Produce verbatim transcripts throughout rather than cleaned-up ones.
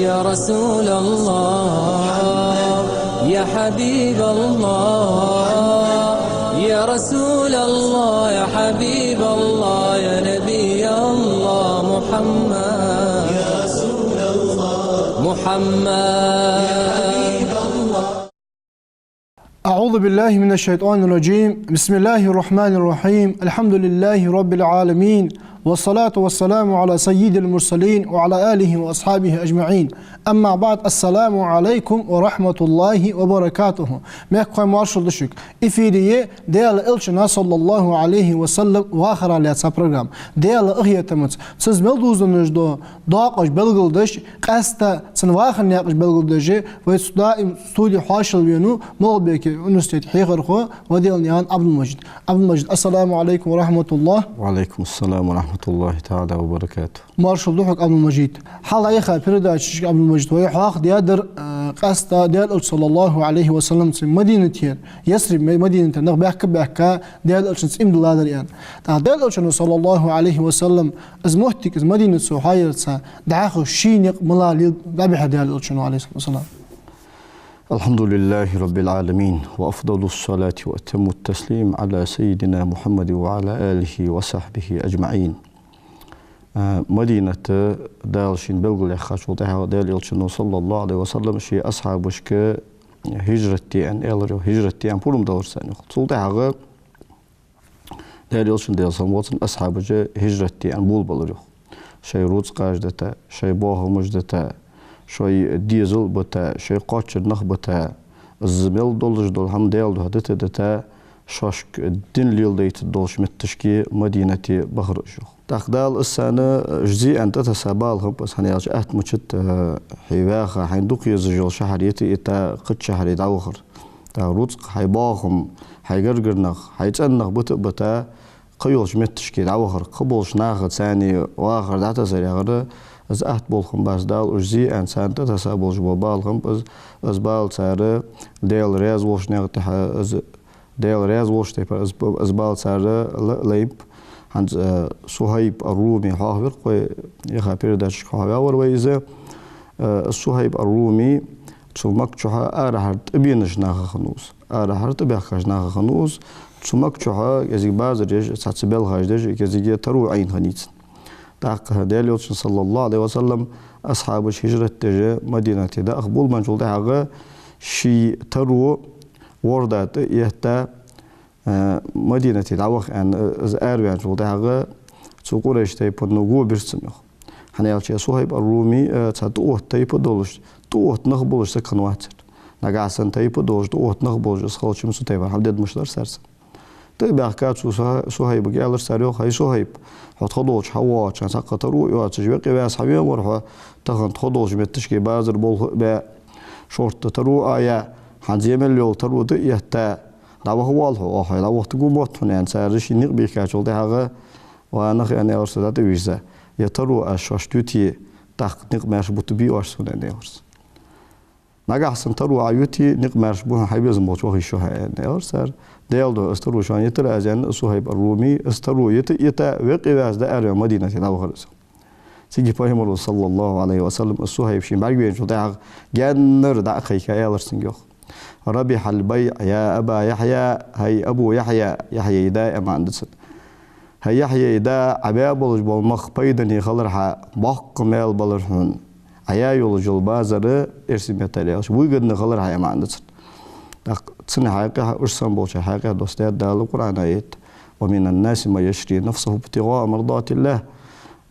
يا رسول الله، يا حبيب الله، يا رسول الله، يا حبيب الله، يا نبي الله محمد. يا رسول الله، محمد. يا حبيب الله. أعوذ بالله من الشيطان الرجيم. بسم الله الرحمن الرحيم. الحمد لله رب العالمين. والصلاة والسلام على سيد المرسلين وعلى آله وأصحابه أجمعين. أما بعد. السلام عليكم ورحمة الله وبركاته. Мехкахой, маршал да шуга. Эфире я Даьла Элчан, صلى الله عليه وسلم, вахара лаьца программа. Даьла къахетамца, цо мел дувзаденна дола доакъош белгалдеш, къаьстта цун вахара наькъаш белгалдеш, вай цу даим студе хьоашалгӀа венав МагӀалбике университета хьехархо Ваделанаькъан Ӏабдул-Мажид. Ӏабдул-Мажид, السلام عليكم ورحمة الله. وعليكم السلام ورحمة الله تعالى وبركاته. Маршал да хьога, Ӏабдул-Мажид. Хьалха яха передачашка, Ӏабдул-Мажид, вай хьоахадаьдар, э, къаьстта Даьла Элча, صلى الله عليه وسلم, цу Мадинате, Ясриб ма-, Мадинате нах баьхка-баьхка Даьла Элчанца иман дилладар аьнна. ТӀаккха Даьла Элчано, صلى الله عليه وسلم, из моттиг, из Мадинат цо хьоаяьрца, дӀахо ший никъ мала лел дӀабихьар Даьла Элчано, عليه الصلاة والسلام? الحمد لله رب العالمين، وأفضل الصلاة وأتم التسليم على سيدنا محمد وعلى آله وصحبه أجمعين. А, Мадинат, Дала шийна белгалъяьхачул тӀехьагӀа, Даьла Элчано, صلى الله عليه وسلم, ший асхьабашка хӀижрат де аьнна аьлар йоах, хӀижрат де аьнна пурам далар царна йоах. Цул тӀехьагӀа Даьла Элчан, Даьла салам хилда цунна, асхьабаша хӀижрат де аьнна болабелар йоах. Шоай рузкъаш дита, шоай боахамаш дита, шоай дезал бита, шоай кхоачара нах бита, из мел долаш дола хӀама Даьла духьа дита-дита, шоашка дин леладайта долча метташка, Мадинате, бахар уж йоах. ТӀаккха Дала из царна, уж зе аьнна тӀатесса бала хиннаб из, хӀана аьлча атта мачат, э, хьо ваьха, хьайна дукха езаш йола шахьар йита-йита, кхыча шахьаре дӀавахар. ТӀаккха рузкъа, хьай боахам, хьай гаргара нах, хьай цӀен нах бита а бита, кхыйолча метташка дӀавахар, кхыболча наха царна вахар дӀатасар яхар, из атта болх хиннабац. Дала уж зе аьнна царна тӀатесса болаш бола бала хиннаб из, из бала цар Даьла раьза волча наькъа тӀа, из Даьла раьза волча тайпара из, из бала цар ла-, лайнаб. ХӀанз, э, Сухьайб ар-Руми хьоахавир-кх вай, яха передачашка хьоахаваьвар вай из. Э, Сухьайб ар-Руми цу Макка чухьа арахьара тӀабенача нахах хиннав из. Арахьара тӀабаьхкача нахах хиннав из. Цу Макка чухьа кӀезига базар еш, цхьацца белхаш деш, кӀезига таро Ӏайна хиннай цун. ТӀаккха Даьла Элчан, صلى الله عليه وسلم, асхьабаш хӀижрат деш Мадинате даха болабенначул тӀехьагӀа ший таро ворда тӀа а этта, э, Мадинате дӀаваха аьнна, из араваьнначул тӀехьагӀа цу Къурайш тайпано го бир цунна йоах. ХӀана аьлча Сухьайб ар-Руми, э, цхьа тӀаотта тайпа долаш, тӀаотта нах болаш саг хиннавацар. Нагахьа санна тайпа долаш, тӀаотта нах болаш из хилча-м, цу тайпара хӀама дергдолаш дар царца. ТӀабаьхка цо Су-, Сухьайбага аьлар цар йоах: «ХӀай Сухьайб, хьо тхо долча хьавоагӀача хана цхьаккха таро а йоацаш, векъа а ваьса хьавенавар хьо, тахан тхо долча метташка базар болх а баь, шортта таро а яь, хӀанз е мел йола таро тӀа а этта, дӀаваха воалл хьо, оаха дӀавахийтаргва мотт хьона», — аьнна, цар шийна никъ бийхкачул тӀехьагӀа: «Ва нах, — аьнна, аьлар цо, дӀатӀавийрза, — ер таро аз шоашта юте, тӀаккха никъ маьрша бутаргбий оаш сона?» — аьнна, аьлар цо. «Нагахьа санна таро Ӏа юте, никъ маьрша бу хьона, хьай безам болча ваха йиш я хьо», — аьнна, аьлар цар. «Даьла духьа, из таро шоана йитар аз», — аьнна, Сухьайб ар-Руми, из таро йита а йита, векъа а ваьса, дӀаараваьнна Мадинате дӀавахар из. Цига Пайхамаро, صلى الله عليه وسلم, из Сухьайб шийна бӀаргавайначул тӀехьагӀа, гаьннара дӀа а кхайка, аьлар цунга йоах: «ربح البيع يا أبا يحيى», хӀай Абу Яхья, Яхьяй да аьнна маӀан да цун. «ХӀай Яхьяй да, Ӏа баь болаш бола мах пайдане хилар хьа, боккха маьл балар хьона. Ӏа яь йолаш йола базар, эрсий меттала аьлча, выгодно хилар хьа», — аьнна маӀан да цун. ТӀаккха цун хьакъехьа, уж санна болчар хьакъехьа доссадаьд Дала Къуръана аят: «ومن الناس من يشري نفسه ابتغاء مرضات الله».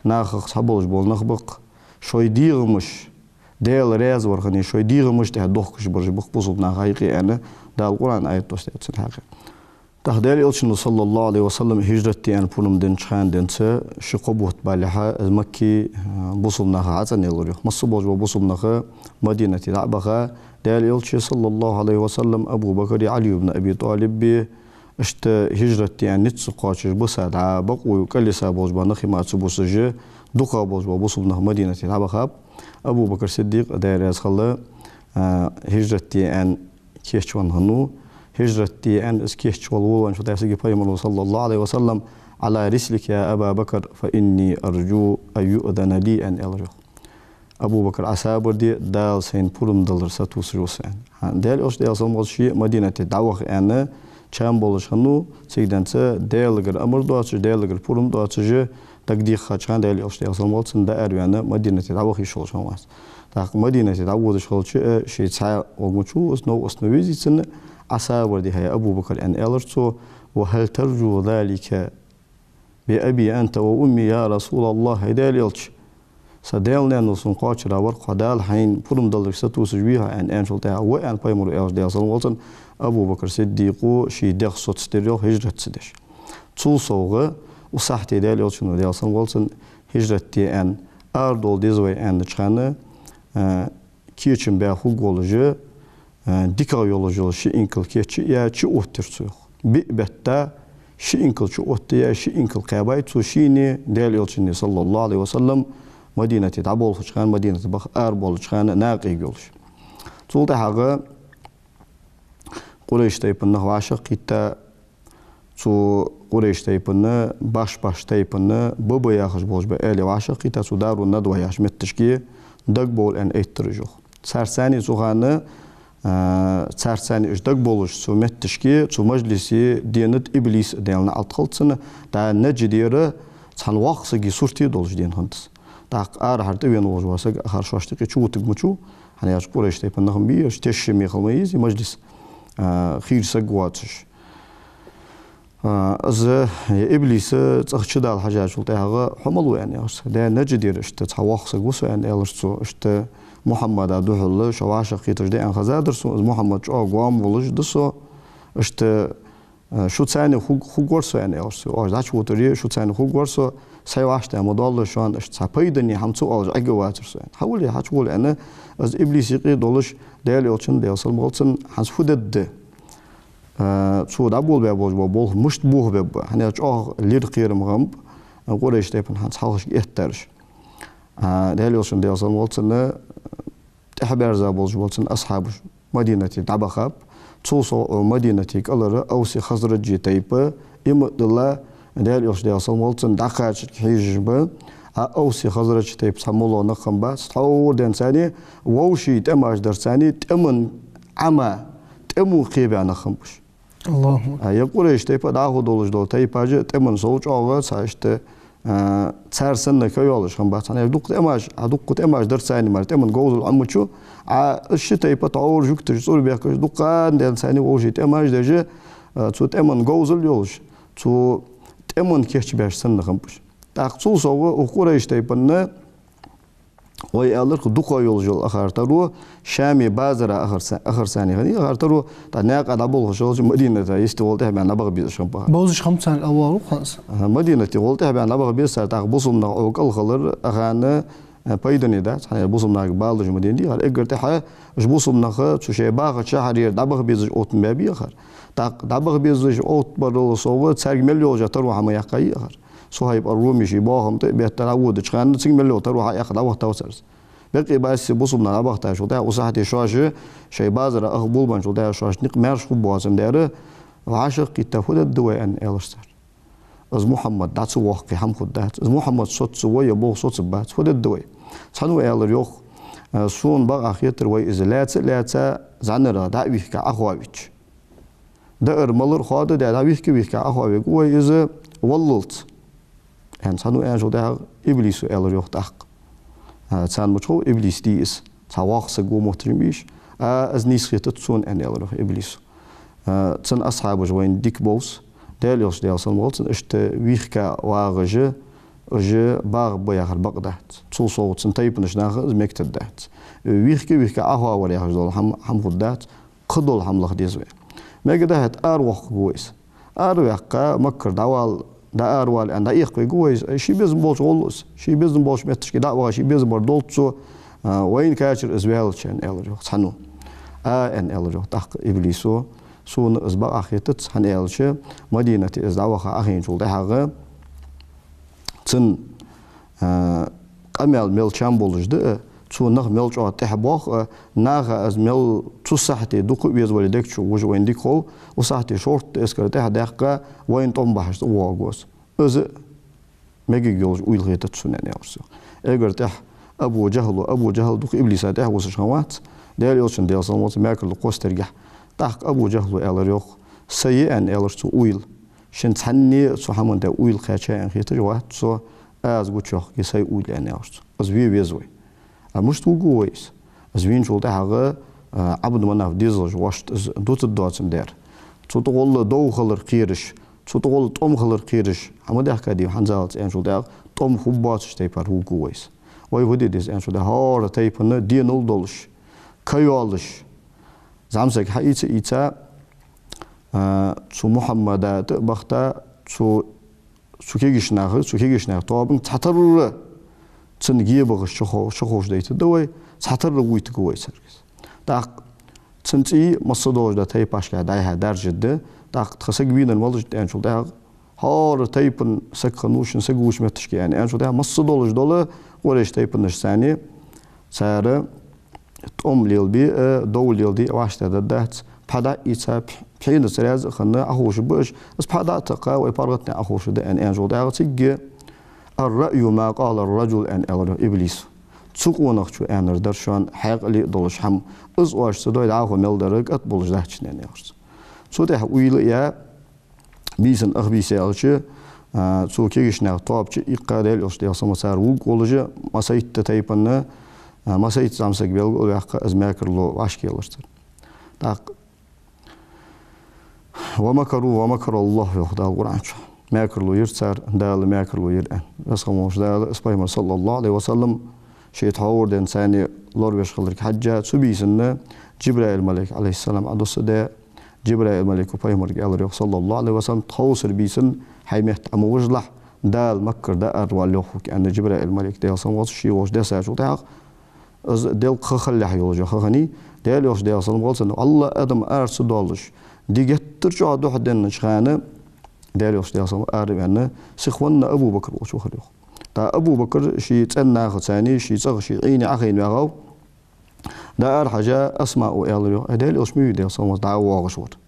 Нахах цхьаболаш бола нах ба-кх, шоай дегӀамаш, Даьла раьза вар хинна, шоай дегӀамаш тӀехьа дохкаш бараш ба-кх бусалба наха юкъе, аьнна, Дала Къуръана аят доссадаьд цун хьакъехьа. ТӀаккха Даьла Элчано, صلى الله عليه وسلم, хӀижрат де аьнна пурам деннача хана денз ши-кхо бутт балехьа, из Макка, э, бусалба нахах ӀацӀенъелар йоах. Масса болаш бола бусалба нах Мадинате дӀа а баха, Даьла Элчеи, صلى الله عليه وسلم, Абу Бакареи Ӏали ибн Аби ТӀалиби, иштта хӀижрат де аьнна низ ца кхоачаш, биса дӀа бакъо кӀалйиса болаш бола нах мара ца бусаш, дукхагӀа болаш бола бусалба нах Мадинате дӀабахаб. Абу Бакр Сиддикъ, Даьла раьза хилва, э, хӀижрат де аьнна кийчвенна хиннав. ХӀижрат де аьнна из кийчвала волавенначул тӀехьагӀа Пайхамаро, صلى الله عليه وسلم: «على رسلك يا أبا بكر، فإني أرجو أن يؤذن لي», — аьнна, аьлар йоах. Абу Бакр, Ӏа сабар де, Дала сайна пурам далар сатувсаш ва со, аьнна. ХӀа, Даьла Элча, Даьла салам хилда цунна, ше Мадинате дӀаваха аьнна, чам болаш хиннав, цигара денз Даьлагара амар доацаш, Даьлагара пурам доацаш, дагадеххача хана Даьла Элча, Даьла салам хилда цунна, дӀаараваьнна, Мадинате дӀаваха йиш йолаш хиннавац. ТӀаккха Мадинате дӀаводаш хилча а, ше цхьаь воагӀаш ва, из новкъостал везий цунна, Ӏа сабар де, хӀай Абу Бакр, аьнна, аьлар цо, وهل ترجو ذلك بأبي أنت وأمي يا رسول الله, хӀай Даьла Элча, са даьла-наьна сона кхоачара вар-кх хьо, Дала хьайна пурам даларга сатувсаш вий хьо, аьнна, аьнначул тӀехьагӀа, ва, аьнна, пайхамаро аьлча, Даьла салам хилда цунна, Абу Бакр Сиддикъо ший дегӀ соцадаьр, йоах, хӀижрат ца деш. Цул совгӀа, укх сахьате Даьла Элчано, Даьла салам хилда цунна, хӀижрат де аьнна, арадовла деза вай аьннача хана, а, кечам баь хургволаш, а, дикагӀа йолаш йола ши инкал кийчъяь чуоттаяьр цо, йоах. Биъ бетта ши инкал чуоттаяь, ши инкал кхаьбай цо шийна, Даьла Элчанна, صلى الله عليه وسلم, Мадинате дӀаболхача хана, Мадинате баха арабоалача хана накъиг йолаш. Цул тӀехьагӀа Къурайш тайпан нах вӀашагӀкхийтта, цу Къурайш тайпан, башха-башха тайпан, ба-ба яхаш болаш ба аьле вӀашагӀкхийтта, цу Дарун-Надва яхача метташка дагабовла аьнна айттар уж, йоах. Царца цхьана цу хана, а, царца цхьана уж дагабовлаш цу метташка, цу мажлисе денад Иблис, Даьла наӀалт хилда цунна, дӀа Надждера цхьан воккхача сага сурте долаш денад хӀанз. ТӀаккха арахьара тӀавена волаш вола саг акхар шоашта юкъе чувутаргвац, хӀана аьлча Къурайш тайпан нах ма бий ераш, тешаме хила ма везий мажлис, а, хийра саг воацаш. А, из, е, Иблис цӀагӀа чудала хьежачул тӀехьагӀа, хьо мала ва, аьнна, аьлар цо. Дера Надждера иштта цхьа воккха саг ва со, аьнна, аьлар цо. Иштта Мухьаммада духьала шо вӀашагӀкхеташ да аьнна хезадар сона, из Мухьаммад чӀоагӀа гоама волаш да со. Иштта, а, шуца цхьана хург-, хургвар со, аьнна, аьлар цо. Оаш дӀачувутаре шуца цхьана хургвар со, сай вӀаштӀехьа ма доаллаш шоана, иштта цхьа пайдане хӀама ца оалаш Ӏергвацар со, аьнна. Хьавола, хьачувола, аьнна, из Иблис юкъе долаш, Даьла Элчан, Даьла салам хилда цунна, хӀанз фу дергда? А, цо дӀаболабаь болаш бола болх мишта бохабергба, хӀана аьлча чӀоагӀа лира кхерам хиннаб, а, Къурайш тайпан хӀанз хьалхашка эттараш. А, Даьла Элчан, Даьла салам хилда цунна, тӀехьабаьрза болаш бола цун асхьабаш Мадинате дӀабахаб. Цул совгӀа Мадинате кӀалхара Авси Хазраджий тайпа, иман а дилла, Даьла Элча, Даьла салам хилда цунна, дӀакхачарга хьежаш ба. А Авси Хазраджий тайпа цхьа моллагӀа нах хиннабац, тхьовра денз царна вовший тӀемаш дар, царна тӀема Ӏама, тӀема кхебаь нах хиннаб уж. АллахӀу акбар. А, е Къурайш тайпа дӀахо долаш дола тайпаш а тӀеман сов чӀоагӀа цхьа иштта, а, цар санна кайоалаш хиннабац. ХӀана аьлча дукха тӀемаш, а, дукха тӀемаш дар царна мара, тӀеман говзал Ӏомача, а, из ши тайпа тхьовра жугташа цӀурабехкаш, дукха денз царна вовший тӀемаш деш, а, цу тӀеман говзал йолаш, цу тӀеман кийчбеш санна хиннаб уж. ТӀаккха цул совгӀа укх Къурайш тайпанна вай аьлар-кх, дукха йолаш йола акхар таро, Шаме базара акхар ца-, акхар царна хиннай акхар таро, тӀаккха наькъа дӀаболхаш хилча Мадината йисте гӀолла тӀехьабаьнна дӀабаха безаш хиннаб акхар. Бовзаш хиннаб царна алвару ханс. ХӀа, Мадинате гӀолла тӀехьабаьнна дӀабаха беза цар, тӀаккха бусалба нах Ӏо кӀалхалар акхарна, э, пайдане дац, хӀана аьлча бусалба нахага бала деш ма дий, хӀара эггара тӀехьа уж бусалба нах цу шоай бахача шахьарера дӀабаха безаш оттабаь бий акхар. ТӀаккха дӀабаха безаш оттабарал совгӀа царга мел йолча таро хьа ма яьккхай акхар. Сухьайб ар-Руми ший боахама тӀа а бетта дӀаводача хана цига мел йола таро хьаяккха дӀавахийтав цар из. Бакъ а баьсса бусалба нах дӀабахийтачул тӀехьагӀа, укх сахьате шоаш шоай базара аха болабенначул тӀехьагӀа шоашта никъ маьрша хургбоацам дера, вӀашагӀкхийтта, фу дергда вай, аьнна, аьлар цар. Из Мухьаммад дӀа ца воаккхе хӀама хургдац. Из Мухьаммад соцавой, е болх соцаргбац. Фу дергда вай? Цхьанне аьлар, йоах, а, сона бакъахьа хетар вай из лаьца а лаьца зӀанарах дӀа а вихка Ӏохоавича. Даар-малар хоададаь, дӀа вихка-вихка Ӏохоавергва вай из валлалца. Аьнна, цхьанне аьнначул тӀехьагӀа Иблисо аьлар, йоах, тӀаккха. А, царна мича хов, Иблис дий из, цхьа воккха саг ва мотташ ма бий уж. А, из нийса хетац сона, аьнна, аьлар, йоах, Иблисо. А, цун асхьабаш вайна дика бовз, Даьла Элча, Даьла салам хилда цунна, иштта вихка вагӀаш, уж багӀаргба яхар бакъ дац. Цул совгӀа цун тайпанча наха из мегаьргдац. Вихка-вихка Ӏохоавар яхаш дола хӀама, хӀама хургдац. Кхыдола хӀама лаха деза вай. Мегаргда хӀаьта, аравоаккхаргва вай из. Араваьккха, Маккара дӀавала, дӀааравала аьнна, дӀаэккхавергва вай из. Ший безам болча гӀолла из. Ший безам болча метташка дӀа а ваха, ший безам бар долча цо, а, вайна кхачар из ваьлча, аьнна, аьлар, йоах, цхьанне. А, аьнна, аьлар, йоах, тӀаккха Иблисо, сона из бакъахьа хетац, хӀана аьлча, Мадинате из дӀаваха Ӏохайначул тӀехьагӀа, цун, а, къамаьл мел чам болаш да а, цо нах мел чӀоагӀа тӀехьабоах а, наха из мел цу сахьате дукха а везавале дег чу вуж вайна дика хов, укх сахьате шортта эскар тӀехьадаьккха, вайна тӀом бахьаш цӀавоагӀаргва из. Из мегаргйолаш уйла хетац сона, аьнна, аьлар цо. Эггара тӀехьа Абу ДжахӀло, Абу ДжахӀл дукха иблиса тӀехьа вусаш хиннавац, Даьла Элчан, Даьла салам хилда цунна, мекарло кхоссадергахьа. ТӀаккха Абу ДжахӀло аьлар йоах: «Са я, — аьнна, аьлар цо, — уйла. Шун цхьанне а цу хӀаман тӀа уйла кхаьча аьнна хеташ вац со, аз гучайоахаргья сай уйла», — аьнна, аьлар цо. «Из ве веза вай». А мишта вугаргва вай из? Из вийначул тӀехьагӀа, а, Ӏабду-Манаф дезалаш вӀашта из дутаргдоацам дер. Цу тӀагӀолла дов хилар кхераш, цу тӀагӀолла тӀом хилар кхераш, хӀама даьхкадий хӀанзалца аьнначул тӀехьагӀа, тӀом хургбоацача тайпара вугаргва вай из. Вай фу де деза аьнначул тӀехьагӀа, хӀара тайпан денал долаш, ка йоалаш, зӀамсаг хьаийца а ийца, а, цу Мухьаммада тӀа а бахийта, цу цу кагийча наха, цу кагийча наьха тоабанга цхьатарра цунна гебагӀаш чухо-, чуховшадайтаргда вай, цхьатарра вуйтаргва вай царга из. ТӀаккха цун цӀий массадолча тайпашка дӀай-хьай даржаргда, тӀаккха тха саг вийнар малаш да аьнначул тӀехьагӀа, хӀара тайпан саг хиннав шун саг вувцача метташка аьнна, аьнначул тӀехьагӀа, массадолаш дола Къурайш тайпанаш санна, цар тӀом лелабе а, дов леладе а вӀаштӀехьдаргдац, пхьа дӀа а ийца, пхь-, пхьенаца раьза а хинна, Ӏоховшаргба уж, из пхьа дӀа а такха, вай паргӀатане Ӏоховшаргда аьнна, аьнначул тӀехьагӀа цига: «الرأي ما قال الرجل», — аьнна, аьлар йоах иблисо. Цу къонахчо аьннар дар шоана хьаькъале а долаш хӀама. Из оаш ца дой, дӀахо мел дар кӀат болаш дац шун, аьнна, аьлар цо. Цул тӀехьагӀа уйла а яь, бийсан ах бийса яьлча, а, цу кагийча наьха тоаба чу а иккха, Даьла Элча, Даьла салам хилда цунна, цар вугаргволаш, масайтта тайпан, а, масайтта зӀамсаг белгалваьккха, из мекарло вӀашкаелар цар. ТӀаккха: «ومكروا ومكر الله», — йоах Дала Къуръан чу. Мекарло йир цар, Дала мекарло йир аьнна. Веза хинна волча Дала, из пайхамар, саллаллахӀу Ӏалайхи ва саллам, ший тхьовра денз царна лоравеш хиларга хьежжа, цу бийсан Джибраил малайк, Ӏалайхиссалам, Ӏодоссадаь, Джибраил малайко пайхамарга аьлар йоах, саллаллахӀу Ӏалайхи ва саллам: «Тховсара бийсан хьай метта Ӏо ма вижалахь, Дала Маккара дӀаарвала йоах хьога», — аьнна, Джибраил малайк, Даьла салам хилда цунна, ше волча десачул тӀехьагӀа, из делкъа ха хилалехь йолаш йола ха хиннай, Даьла Элча, Даьла салам хилда цунна, валлахӀи, адам ара ца доалаш, ди геттара чӀоагӀа духьал деннача хана, Даьла Элча, Даьла салам хилда цунна, ара а ваьнна, сиха венна Абу Бакр волча вахар йоах. ТӀаккха Абу Бакр ший цӀен нахаца цхьана, ший цӀагӀа, ший Ӏийне Ӏохайна ваьгӀав. ДӀаарахьежа, Асмаъ аьлар йоах: «Ай, Даьла Элча ма вий, Даьла салам хилда цунна, дӀа а воагӀаш вар».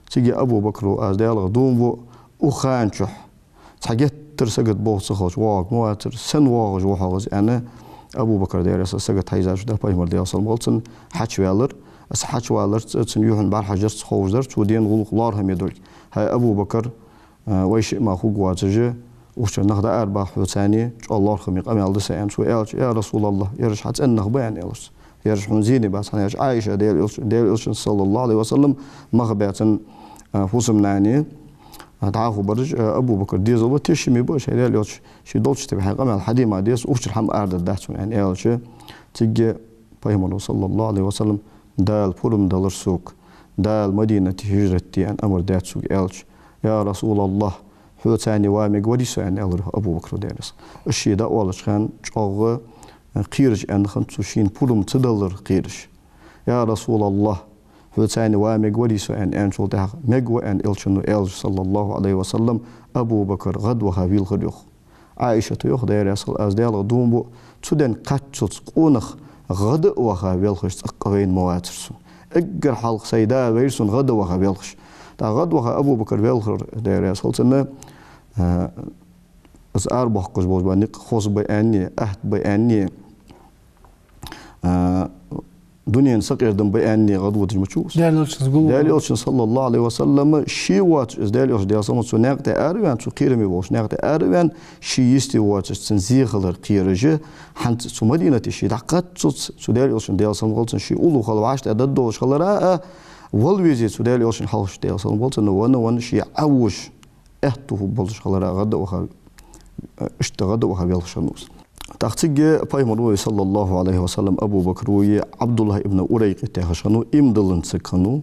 Цига Абу Бакро: «Аз Даьлах дув бу, укх хана чухь цхьа геттара сагот болх ца хилча воагӀарг ма вацар, сенна воагӀаш ва хьогӀ из?» — аьнна, Абу Бакр, Даьла раьза хилва цунна, сагот хьайзача тӀехьагӀа пайхамар, Даьла салам хилда цунна, хьачуваьлар. Из хьачуваларца цунна юхьанца бӀарахьажарца ховш дар цо дена гӀулакх лоархӀаме долга. «ХӀай, Абу Бакр, а, вай шиъ мара хургвоацаш, укх чура нах дӀаарабаха хьоца аьнна, чӀоагӀа лоархӀаме къамаьл да са», — аьнна, цо аьлча: «Я РасулаллахӀ, ераш хьа цӀен нах ба», — аьнна, аьлар цо. «Ераш хьона зене бац», — аьнна, аьлча, Ӏайша, Даьла Элча-, Даьла Элчан, саллаллахӀу Ӏалайхи ва саллам, мах баьцан, а, фусам-нана, а, дӀахо бараш, а, Абу Бакр дезал ба, тешаме ба уж, хӀай Даьла Элча, ше долча тайпара хьай къамаьл хьаде ма деза, укх чура хӀама арадаргдац хьона, аьнна, аьлча, цига пайхамаро, саллаллахӀу Ӏалайхи ва саллам: «Дала пурам далар сога, Дала Мадинате хӀижрат де аьнна амар даьд сога», — аьлча: «Я РасулаллахӀ, хьоца цхьана ва мегаргвий со?» — аьнна, аьлар йоах Абу Бакро, Даьла раьза хилва цунна. Из ше дӀаоалача хана чӀоагӀа кхераш аьнна хиннад цо, шийна пурам ца далар кхераш. «Я РасулаллахӀ, хьоца цхьана ва мегаргвий со?» — аьнна, аьнначул тӀехьагӀа: «Мегаргва», — аьнна, Элчано аьлча, саллаллахӀу Ӏалайхи ва саллам, Абу Бакр гӀадваха вийлхар йоах. Ӏайшата йоах, Даьла раьза хилва цунна, аз Даьлах дув бу, цу ден кхаччалца къонах гӀада а ваха велхаш цӀаккха вайна ма вацар сона. Эггара хьалха сай да вайра сона гӀада ваха велхаш. ТӀаккха гӀадваха Абу Бакр велхар, Даьла раьза хилва цунна, а, из арабоаккхаш болаш бола никъ хоза ба аьнна, атта ба аьнна, а, дунен сакъердам ба аьнна гӀадводаш ма ва из. Даьла Элчанца гуллув. Даьла Элчанца, саллаллахӀу Ӏалайхи ва саллам, ше воацаш из, Даьла Элча, Даьла салам хилда цунна, цу наькъа тӀа араваьнна, цу кхераме волча наькъа тӀа араваьнна, ше йисте воацаш цун зе хилар кхераш, хӀанз цу Мадинате ше дӀакхаччалца цу Даьла Элчан, Даьла салам хилда цунна, ше уллув хила вӀаштӀехьадергдолаш хилара а, вала везе цу Даьла Элчан хьалхашка, Даьла салам хилда цунна, венна, венна ше Ӏовоаш, аьттув хургболаш хилара гӀадваха, иштта гӀадваха велхаш хиннав из. ТӀаккха цига пайхамаро а, саллаллахӀу Ӏалайхи ва саллам, Абу Бакро а ӀабдуллахӀ ибн Урайкъит яхаш хиннав, иман-дилланза саг хиннав,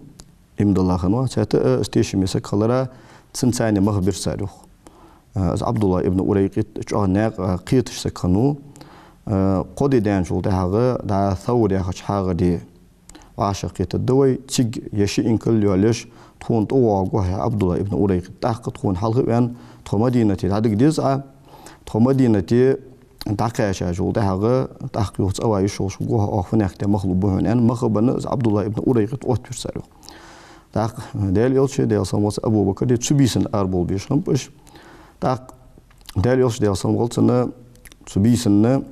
иман дилла хиннав. Цхьатта, а, из тешаме саг хилара, цунца цхьана мах бир цар йоах. А, из ӀабдуллахӀ ибн Урайкъит чӀоагӀа наькъа кхеташ саг хиннав. А, кхо ди даьнначул тӀехьагӀа дӀа Савр яхача хьагӀаре вӀашагӀкхетаргда вай, цига е ши инкал йоалаеш, тхона тӀавоагӀаргва хьо, ӀабдуллахӀ ибн Урайкъит, тӀаккха тхона хьалха а ваьнна, тхо Мадинате дӀадига деза Ӏа, тхо Мадинате дӀакхаьчачул тӀехьагӀа, тӀаккха юха цӀава йиш йолаш хургва хьо, оаха фуннагӀа тӀа мах лургба хьона, аьнна, мах а бенна, из ӀабдуллахӀ ибн Урайкъит оттавир цар йоах. ТӀаккха Даьла Элча, Даьла салам хилда цунна, Абу Бакр а цу бийсан арабовла безаш хиннаб уж. ТӀаккха Даьла Элча, Даьла салам хилда цунна, цу бийсан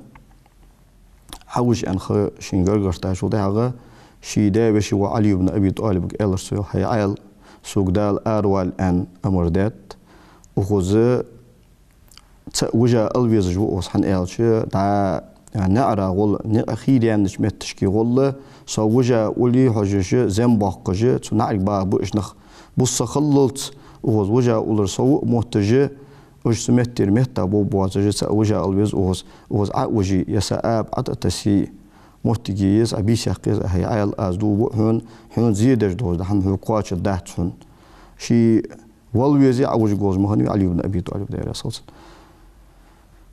Ӏовижа аьнна ха шийна гаргара тӀа чул тӀехьагӀа ший даь-веший воӀ Ӏали ибн Аби ТӀалибага аьлар цо, йоах: «ХӀай Ӏаьла, сога Дала аравала аьнна амар даьд. Укхаза цаӀ вижа ала везаш ва укхаза, хӀана аьлча, дӀа наӀара гӀолла, наӀар хийра яьннача метташка гӀолла, со вижа уллий хьожаш, зем боаккхаш, цу наӀарга багӀа ба уж нах. Бус со хиллалца укхаза вижа уллар со ва а мотташ, уж цу меттера метта бовргбоацаш, цаӀ вижа ала веза укхаза, укхаза Ӏовижий, е са аба ӀотӀатасий, моттиг е еза, Ӏа бийса яккха еза, хӀай Ӏаьла, аз дув буъ хьона, хьона зе деш дола хӀама хьога кхоачаргдац хьона». Ше вала везий Ӏовижа волаш ма хиннавий Ӏали ибн Аби ТӀалиб, Даьла раьза хилва цунна.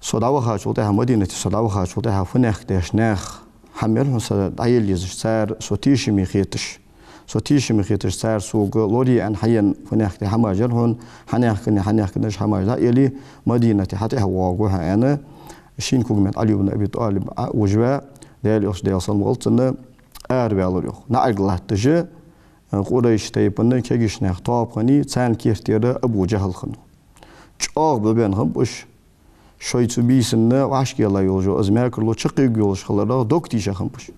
Со дӀавахачул тӀехьагӀа, Мадинате со дӀавахачул тӀехьагӀа фуннахьа деш нах хьамер хьона са дӀаелла езаш, цар со тешаме хеташ. Со тешаме хеташ, цар сога лорае аьнна хьаенна фуннахьа хӀамаш яр хьона, хьанехкане, хьанехкане уж хӀамаш дӀаели, Мадинате хьатӀехьавоагӀаргва хьо аьнна, шийна когаметта Ӏали ибн Аби ТӀалиб Ӏовижаваь, Даьла Элча, Даьла салам хилда цунна, араваьлар, йоах. НаӀарга латташ, Къурайш тайпан кегийча наьха тоаба хиннай, царна керттера Абу ЖахӀал хиннав. ЧӀоагӀа бӀубенна хиннаб уж. Шоай цу бийсан вӀашкаелла йолаш йола из мекарло чакхъюргйолаш хиларах дог тийша хиннаб уж.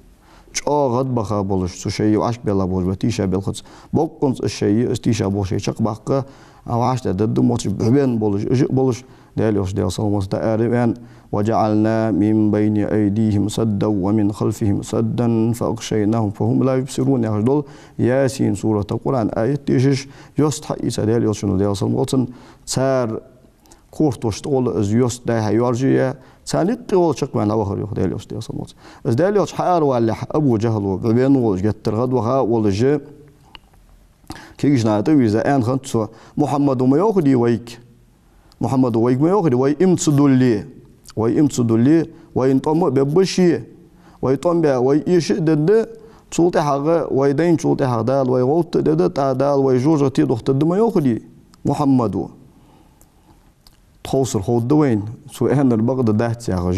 ЧӀоагӀа гӀадбаха болаш, цу шоай вӀашкабелла болаш ба тийша белхаца. Боккъонца из шоай, из тийша бола шоай чакхбаккха, а вӀаштӀехьдаргда мотташ бӀубенна болаш, уж а болаш, Даьла Элча, Даьла салам хилда цунна, тӀа араваьнна: «وجعلنا من بين أيديهم سدا ومن خلفهم سدا فأغشيناهم فهم لا يبصرون», яхаш дола Ясин сурата Къуръан аят дешаш, йост хьаийца Даьла Элчано, Даьла салам хилда цунна, цар кортош тӀагӀолла из йост дӀай-хьай йоаржаяь, царна юкъе гӀолла чакхваьнна дӀавахар, йоах, Даьла Элча, Даьла салам хилда цунна. Из Даьла Элча хьааравалалехь, Абу ЖахӀал бӀубенна волаш, геттара гӀадваха волаш, кегийча наха тӀавийрза аьнна хиннад цо: «Мухьаммада ма йоахарий вайга? Мухьаммада вайга ма йоахарий, вай ийман ца дулле, вай ийман ца дулле, вайна тӀом а бергба ше, вай тӀом баь, вай эша а дергда, цул тӀехьагӀа вай дайначул тӀехьагӀа Дала вай гӀовтта а дергда, тӀаккха Дала вай жожагӀате дохийтаргда ма йоахарий Мухьаммада?» Тховсара ховргда вайна, цо аьннар бакъда дац яхаш,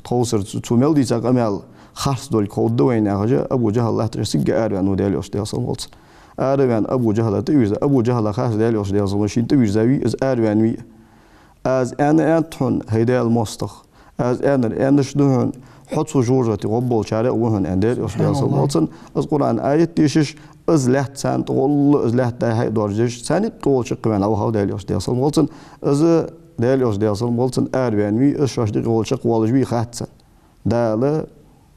тховсара цо, цо мел дийца къамаьл харц долга ховргда вайна яхаш, Абу ЖахӀал латташ цига араваьннав Даьла Элча, Даьла салам хилда цунна. Араваьнна Абу ЖахӀала тӀавийрза. Абу ЖахӀала хаьттад Даьла Элча, Даьла салам хилда цунна, шийна тӀавийрзавий из, араваьннавий. Аз аьнна аьннад хьона, хӀай Даьла моастагӀа, аз аьннар аьннача да хьона, хьо цу жожагӀате гӀоргболчарех ва хьона, аьнна, Даьла Элча, Даьла салам хилда цунна, из Къуръан аят дешаш, из лаьтта царна тӀагӀолла, из лаьтта дӀай-хьай доаржадеш, царна юкъе гӀолла чакхваьнна дӀавахав Даьла Элча, Даьла салам хилда цунна. Из Даьла Элча, Даьла салам хилда цунна, араваьннавий, из шоашта юкъе гӀолла чакхвоалаш вий хац царна. Дала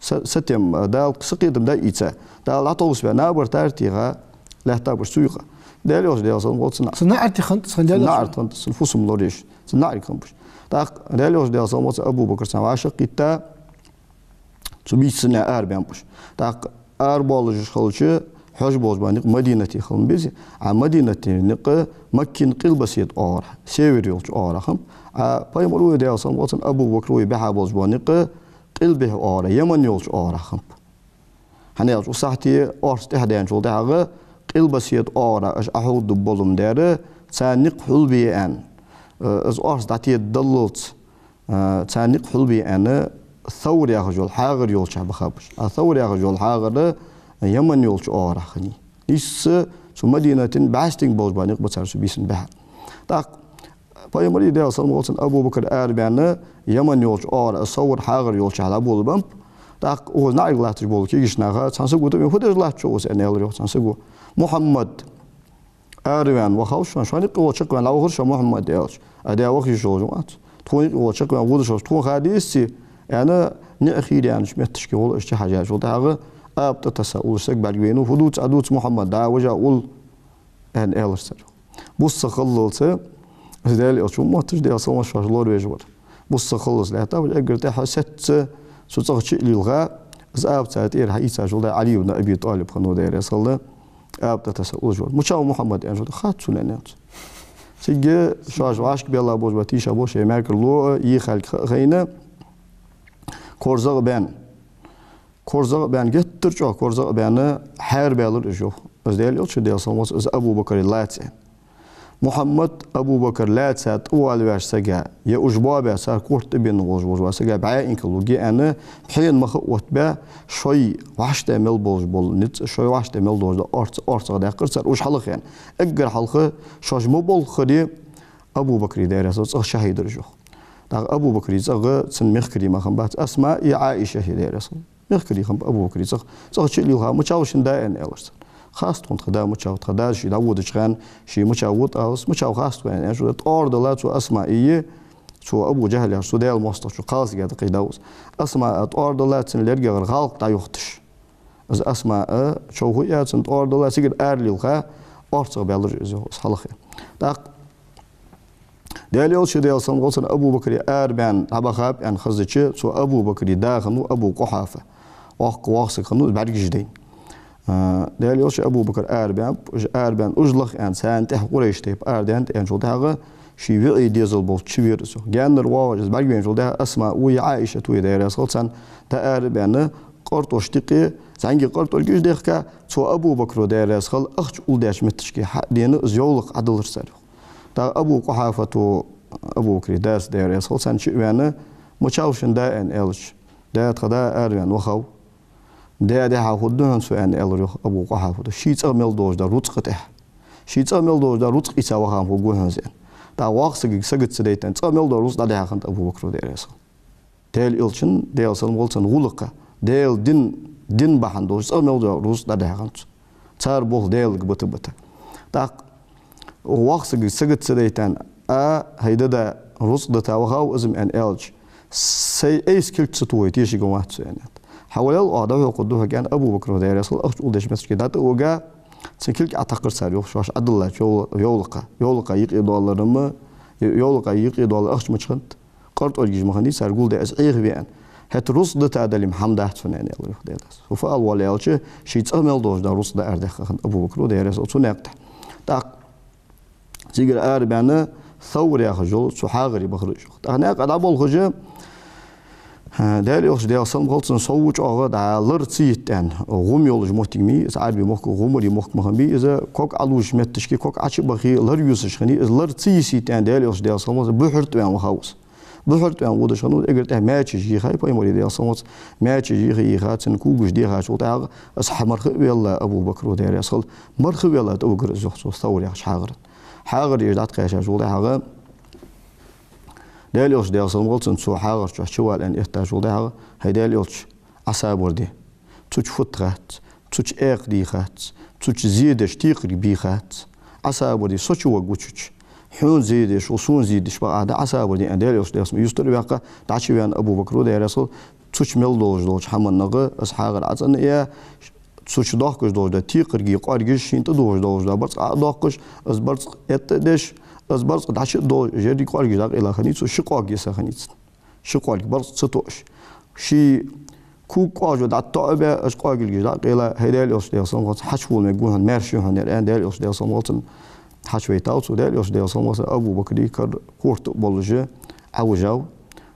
са-, сатем, Дала сакхетам дӀаийца, Дала дӀатовсабаь, набар тара тӀа лаьттаб уж цу юкъе. Даьла Элча, Даьла салам хилда цунна, цу наӀарга тӀа хиннад, цу наӀарга хиннад, цу фусам лораеш, цу наӀарга хиннаб уж. ТӀаккха Даьла Элча, Даьла салам хилда цунна, Абу Бакр царна вӀашагӀкхийтта, цу бийсанна араваьннаб уж. ТӀаккха арабоалаш хилча, хьожаш бола никъ Мадинате хила ма безий, а Мадинатера никъ Маккан къилбаседа оагӀорахьа, север йолча оагӀорахьа хиннаб. А Пайхамара, Даьла салам хилда цунна, Абу Бакра бихьа болаш бола никъ къилбехьа оагӀорахьа, Яман йолча оагӀорахьа хиннаб. ХӀана аьлча, укх сахьате орц тӀехьадаьнначул тӀехьагӀа къилбаседа оагӀорахьа уж Ӏоховргда болам дар, царна никъ хьулбе аьнна, э, из орц дӀатедаллалца, э, царна никъ хьулбе аьнна, Савр яхаш йола хьагӀар йолчахьа бахаб уж. А Савр яхаш йола хьагӀар Яман йолча оагӀорахьа хиннай. Нийсса цу Мадинатера бӀаь стенга болаш бола никъ ба цар цу бийсан бихьар. ТӀаккха Пайхамара, Даьла салам хилда цунна, Абу Бакр араваьнна, Яман йолча оагӀорахьа, Савр хьагӀар йолчахьа дӀаболабеннаб. ТӀаккха укхаза наӀарга латташ бола кегийча наха цхьан саго тӀавена: «Фу деш латт шо укхаза?» — аьнна, аьлар, йоах, цхьан саго. «Мухьаммад араваьнна вахав шоана, шоана юкъе гӀолла чакхваьнна дӀавахар шоана Мухьаммад», — аьлча. «А, Даьла, вахийта волаш ва Ӏа цо. Тхона юкъе гӀолла чакхваьнна водаш волаш тхона ха дезий?» — аьнна, наӀар хийра яьннача метташка гӀолла уж чухьежачул тӀехьагӀа, аба тӀатесса уллаш саг бӀаргавайнав: «Фу дувц Ӏа, дувц, Мухьаммад, дӀа вижа улл», — аьнна, аьлар цар. Бус ца хиллалца, из Даьла Элча ва мотташ, Даьла салам хилда цунна, шоаш лоравеш вар. Бус ца хиллалца лаьттаб уж, эггара тӀехьа сецца цу цӀагӀа чу а лилха, из аба цар тӀера хьаийцачул тӀехьагӀа Ӏали ибн Аби ТӀалиб хиннав, Даьла раьза хилва цунна, аба тӀатесса уллаш вар. «Мича ва Мухьаммад?» — аьнна, шо тӀа хац цунна, аьнна, аьлар цо. Цига шоаш вӀашкабелла болаш ба тийша бола шоай мекарло, е хьалха хинна, корзагӀа баьнна. КорзагӀа баьнна, геттара чӀоагӀа корзагӀа баьнна, хьарабаьлар уж, йоах. Из Даьла Элча, Даьла салам хилда цунна, из Абу Бакра лаьца аьнна. Мухьаммад Абу Бакр лаьца тӀавоалаваьча сага, е уж боабаь, цар корта тӀабенна волаш вола сага бӀаь инкал лургья аьнна, пхьена мах а оттабаь, шоай вӀаштӀехьа мел болаш бола низ, шоай вӀаштӀехьа мел долаш дола орц, орцагӀа даьккхар цар уж хьалха аьнна. Эггара хьалха шоаш ма болххаре, Абу Бакра, Даьла раьза хилва цунна, цӀагӀа чухьийдар уж, йоах. ТӀаккха Абу Бакра цӀагӀа цун мехкарий мара хиннабац, Асмаъ а Ӏаишат а, Даьла раьза хилва. Мехкарий хиннаб Абу Бакра цӀагӀа. ЦӀагӀа чу а лелха, мичав шун да, аьнна, аьлар цар. Хац тхона тха да мичав, тха дас ше дӀаводача хана ше мичав вода, алас, мичав хац тхона, аьнна, аьлча, тӀоара дилла цу Асмаъа, цу Абу ДжахӀал яхача цу Даьла моастагӀчо, кхалсага дакъий да из. Асмаъа тӀоара дилла цун лергагӀара гӀалкх дӀайохийташ. Из Асмаъ човхадаь, цун тӀоара дилла, цигара ара лелха, орцагӀа баьлар из, йоах, из хьалха. ТӀаккха Даьла Элча, Даьла салам хилда цунна, Абу Бакра арабаьнна дӀабахаб аьнна хезача, цу Абу Бакра да хиннав Абу Къухьафа. Воккха воаккха саг хиннав, бӀаргаш дайна. А, Даьла Элча, Абу Бакр арабаьннаб, уж арабаьнна, уж лаха аьнна, царна тӀехьа Къурайш тайпа арадаьннад аьнначул тӀехьагӀа, ший виӀий дезал болча чу вера из. Гаьннара воагӀаш из бӀаргавайначул тӀехьагӀа Асмаъ а, Ӏаишат а, Даьла раьза хилва царна, дӀаарабаьнна, къартӀош дикъе, зӀамига къартӀоргаш дехка, цу Абу Бакро, Даьла раьза хилва, ахча улдеча метташка хьадена, из йовлакх Ӏодиллар цар, йоах. ТӀаккха Абу Къухьафата, Абу Бакра дас, Даьла раьза хилва царна, чу а ваьнна, мичав шун да, аьнна, аьлча, да, тха да араваьнна вахав. Даь дехьа хургда хьона цо, аьнна, аьлар, йоах, Абу Къухьафата. Ший цӀагӀа мел долаш дола рузкъа тӀехьа. Ший цӀагӀа мел долаш дола рузкъа ийца ваха хургва хьона из, аьнна. ТӀаккха воккхача сагага сагот ца дайтан, цӀагӀа мел дола рузкъа дӀадехьа хиннад Абу Бакро, Даьла раьза хилва. Даьла Элчан, Даьла салам хилда цунна, гӀулакха, Даьла дин, дин бахьан долаш цӀагӀа мел дола рузкъа дӀадехьа хиннад цо. Цар болх Даьлага бита-бита. ТӀаккха воккхача сагага сагот ца дайтан, а, хӀай да, да, рузкъа дита вахав из-м, аьнна, аьлча, сай айса кулг ца тохе тешаргвац со, аьннад. Хьавола, оаха дӀахьокхаргда хьога, аьнна, Абу Бакро, Даьла раьза хилва, ахча улдеча метташка дӀатӀавига, цун кулг Ӏотакхар цар, йоах, шоаш Ӏодиллача йовла-, йовлакха, йовлакха юкъе доаллар-м, йовлакха юкъе доаллар ахча мича хиннад. КъартӀоргаш ма хиннай цар гулдаь, из Ӏехаве аьнна. ХӀаьта рузкъа дита дале-м хӀама дац хьона, аьнна, аьлар, йоах, Даьла раьза хилва. Фу фу ала воалл аьлча, ший цӀагӀа мел долаш дола рузкъа дӀаарадаьккха хиннад Абу Бакро, Даьла раьза хилва, цу наькъа тӀа. ТӀаккха цигара арабаьнна, Савр яхаш йола цу хьагӀаре бахар уж, йоах. ТӀаккха наькъа дӀаболхаш, а, Даьла Элча, Даьла салам хилда цунна, сов чӀоагӀа дӀа лар ца йита аьнна, гӀум йолаш моттиг ма йий из, Ӏарбий мохк, гӀумарий мохк ма хиннабий из, ког Ӏолувш метташка ког Ӏочу а бахе, лар юсаш хиннай из, лар ца йисийта аьнна, Даьла Элча, Даьла салам хилда цунна, бухьар тӀа ваьнна вахав из. Бухьар тӀа ваьнна водаш хиннав, эггара тӀехьа маьчеш йийхай, пайхамара, Даьла салам хилда цунна, маьчеш йийха, йийха, цун когаш дехачул тӀехьагӀа, из хьа марха а велла Абу Бакро, Даьла раьза хилва, марха а велла тӀавигар из, йоах, цу Савр яхача хьагӀара. ХьагӀар еш дӀатӀакхаьчачул тӀехьагӀа, Даьла Элча, Даьла салам хилда цунна, цу хьагӀар чу чувала аьнна эттачул тӀехьагӀа: «ХӀай Даьла Элча, Ӏа сабар де. Цу чу фуд хац, цу чу экха дий хац, цу чу зе деш текхарг бий хац. Ӏа сабар де, со чу варгва цу чу. Хьона зе деш вола, сона зе деш бакъахьа да, Ӏа сабар де», — аьнна, Даьла Элча, Даьла салам хилда цунна, юстара а ваьккха, дӀачуваьнна Абу Бакро, Даьла раьза хилва, цу чу мел долаш долча хӀаманна гӀа из хьагӀар ӀоцӀенъяь, цу чу доахкаш долаш дола текхаргий къоргаш, шийна тӀадувхаш долаш дола барзкъа Ӏодоаккхаш, из барзкъа этта а деш, из барзкъа дӀачу а доалаш, ерриг къоргаш дӀакъайла хиннай цо, ши къорг йиса хиннай цун. Ши къорг барзкъа ца тоъаш. Ший ког кӀажо дӀатоӀабаь, уж къоргилгаш дӀакъайла, хӀай Даьла Элча, Даьла салам хилда цунна, хьачувола мегаш хьона, маьрша я хьона ер, аьнна, Даьла Элча, Даьла салам хилда цунна, хьачувайтав цо. Даьла Элча, Даьла салам хилда цунна, Абу Бакра кара корта а болаш Ӏовижав.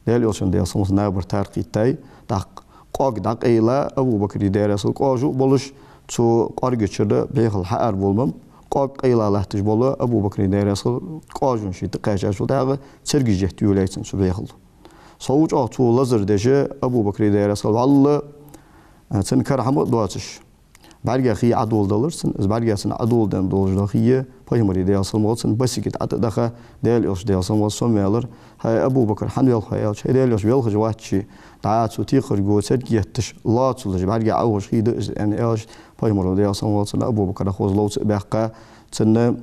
Даьла Элчан, Даьла салам хилда цунна, набар тара кхийттай. ТӀаккха къорг дӀакъайла, Абу Бакра, Даьла раьза хилва, кӀажо а болаш, цу къорга чура бӀехал хьаарабовла-м, къорг къайла латташ бола Абу Бакра, Даьла раьза хилва, кӀажон ший тӀакхаьчачул тӀехьагӀа цергаш етта йолаяьй цунна цу бӀехало. Сов чӀоагӀа цо лазар деш, Абу Бакра, Даьла раьза хилва, вӀалла, а, цун кара хӀама а доацаш, бӀарга хий Ӏодоладелар цунна, из бӀарга цунна Ӏодоладенна долаш дола хий пайхамара, Даьла салам хилда цунна, басига тӀа тӀадаха, Даьла Элча, Даьла салам хилда цунна, сомаваьлар: «ХӀай Абу Бакр, хьан велха хьо?» — аьлча, «ХӀай Даьла Элча, велхаш вац ше, дӀа цу текхарго церг етташ, лоацалуш бӀарга Ӏоухаш хий да из», — аьнна, аьлча, пайхамара, Даьла салам хилда цунна, Абу Бакра хоза ловца а баьккха, цунна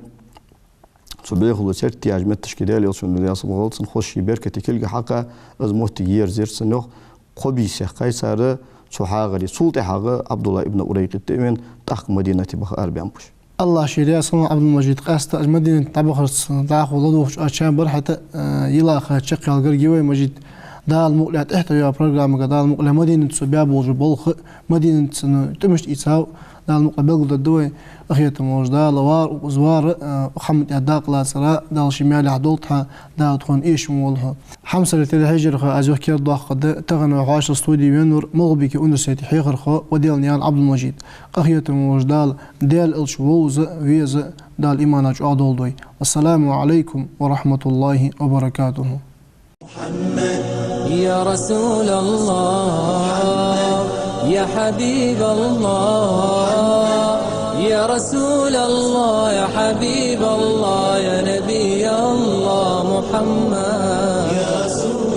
цу бӀехало церг тӀаяьча метташка Даьла Элчано, Даьла салам хилда цунна, хоза ший беркате кулг хьакха, из моттиг ерзаяьр цунна, йоах. Кхо бийса яьккхай цар цу хьагӀаре. Цул тӀехьагӀа Ӏабдуллахь ибн Урайкъит а вена, тӀаккха Мадинате баха арабаьннаб уж. АллахӀ ший раьза хилва Ӏабдул-Мажид, къаьстта уж Мадинате дӀабахарца дӀахо ладувгӀача чам бар хьатӀа, э, йилла ха чакхъяла гарга я вай, Мажид. Дала мукъ лой, тӀехьа тӀайоагӀа программага Дала мукъ лой, Мадинате цо баь болаш бола болх а, Мадинате цун тӀемашта ийцав, Дала мукъ лой, белгалдергда вай. Къахетаме волча Дала вар, укхаза вар, э, хӀаман тӀа дакъа лацар, Дала ший маьлехь долда хьа, Дала тхона эшам болба хьо. Хьамсара телехьежархой, аз юха кердадоаккхаргда, тахан вай хьоашалгӀа студе венавар МагӀалбике университета хьехархо Ваделнаькъан Ӏабдул-Мажид. Къахетаме волча Дала, Даьла Элча вовза, веза, Дала имана чӀоагӀа долда вай. Вассаламу Ӏалайкум ва рахьматуллахӀи ва баракатухӀ. يا رسول الله، يا حبيب الله، يا رسول الله، يا حبيب الله، يا نبي الله محمد.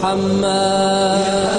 محمد.